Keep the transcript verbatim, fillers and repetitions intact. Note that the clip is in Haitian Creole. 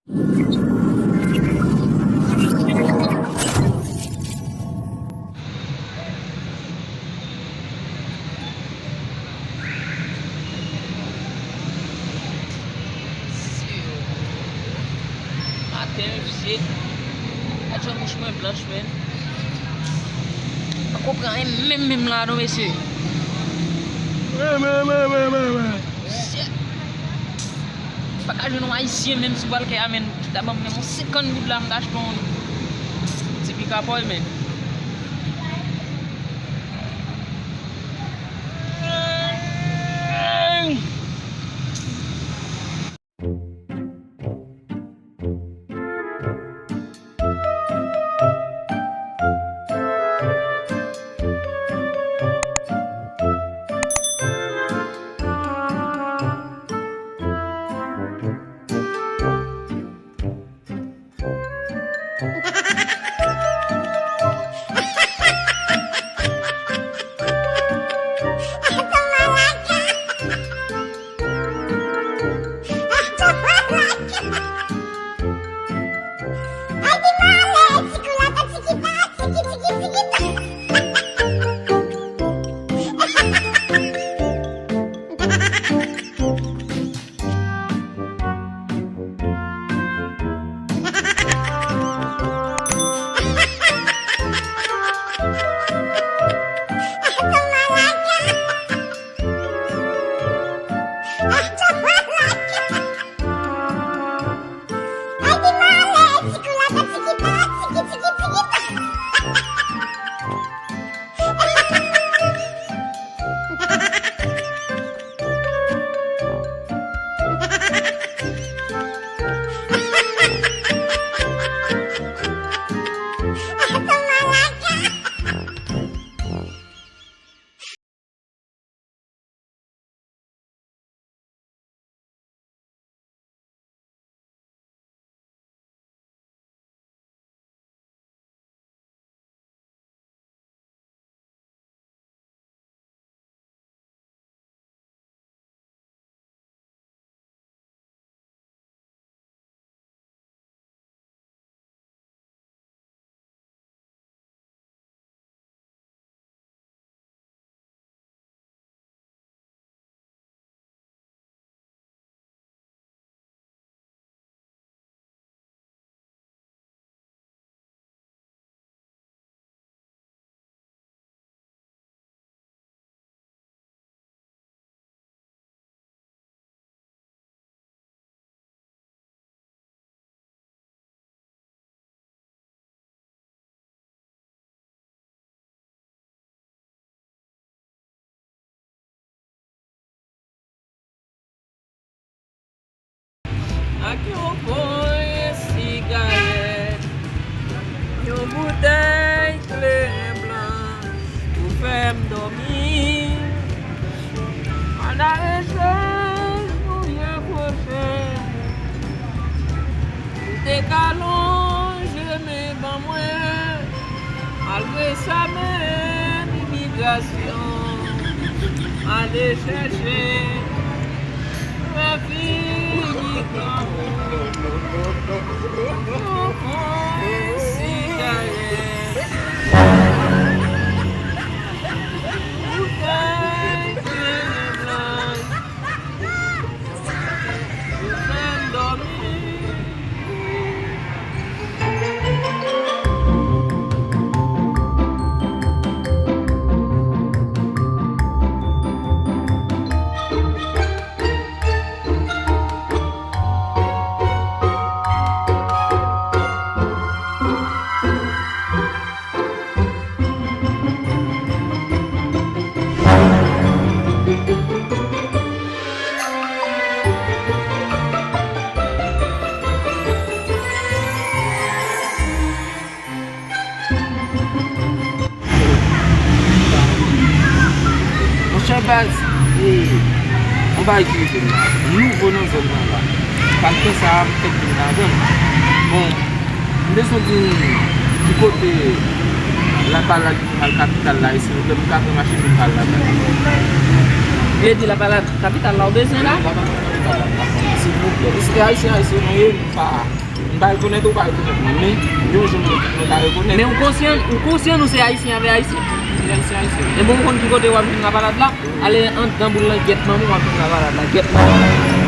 Maten, mesye. Gad jan bouch mwen blanch, men. Pa konprann anyen menm, menm la non, mesye. Shit. Pa ka jwenn yon ayisyen menm sou balkè a, men ki ta ban m menm yon senkant goud la, m ta achte yon ti pikapòy, men. Ak yon konye sigarèt, yon boutèy kleren blan pou fè m dòmi. An arechèj pou je pwochen. Ou te ka lonje men ban mwen. Malgre sa, menm imigrasyon ale chèche lavi migran. Yon konye sigarèt, boutèy kleren blan. Monchè baz, e, yon bagay ki rive m la. M nouvo nan zòn nan la. Faktè sa a, m fèk vin ladan l. Bon, m bezwen di m ki kote Lapalad pou m al kapital la, e silvouplè, m ka pran machin pou m al ladan l. Vle di Lapalad kapital la ou bezwen la? Silvouplè. Nou se Ayisyen, Ayisyen nou ye, nou pa, nou pa rekonèt ou pa rekonèt mwen, men yon jou nou, nou ta rekonèt. Men ou konsyan, ou konsyan nou se Ayisyen avè Ayisyen. Nou se Ayisyen, Ayisyen. E bon, ou konn ki kote w ap jwenn laparad la? Ale anndan boul lan, gyèt manman w ap jwenn laparad la, gyèt manman.